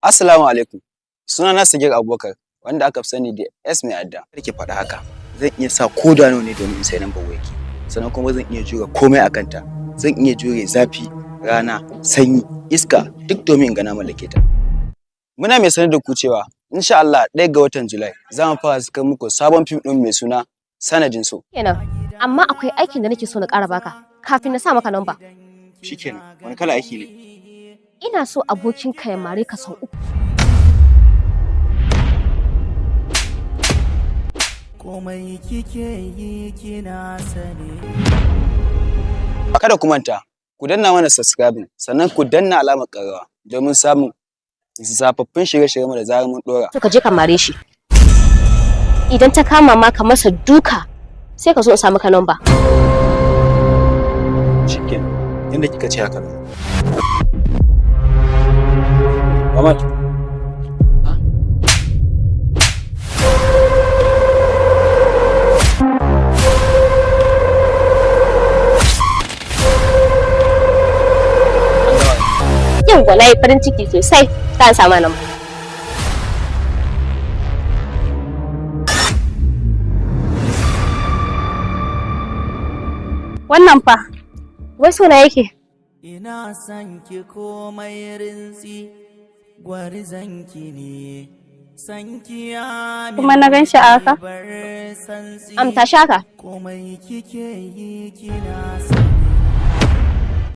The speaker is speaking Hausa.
Assalamu alaikum. Sunana Sagir Abubakar, wanda aka fi sani da S Mai Adda. Kar ki faɗa haka. Zan iya sa ko da nawa ne domin in sai lambar wayarki. Sannan kuma zan iya jure komai a kanta. Zan iya jure zafi, rana, sanyi, iska, duk domin in ga na mallake ta. Muna mai sanar da ku cewa insha Allah 1 ga watan Julai za mu fara saka muku sabon fim ɗin mai suna Sanadin So. Kenan. Amma akwai aikin da nake so na ƙara baka kafin na sa maka namba. Shikenan, wani kala aiki ne? Ina so abokinka ya mare ka sau 3. Komai kike yi kina sane. Kada ku manta, ku danna mana subscribing, sannan ku danna alamar ƙararrawa domin samun zafaffun shirye-shiryenmu da zarar mun ɗora. To, ka je ka mare shi. Idan ta kama ma ka masa duka, sai ka zo in sa maka namba. Shikenan, inda kika ce haka ne. Ahmad. Yawwa, na yi farin ciki sosai ta samu namba. Wannan fa? Wai suna yake? Ina son ki komai rintsi, gwarzon ki ne. San ki ya Kuma na gan shi a haka? bar santsi. Am, ta shaka. Komai kike yi kina sane.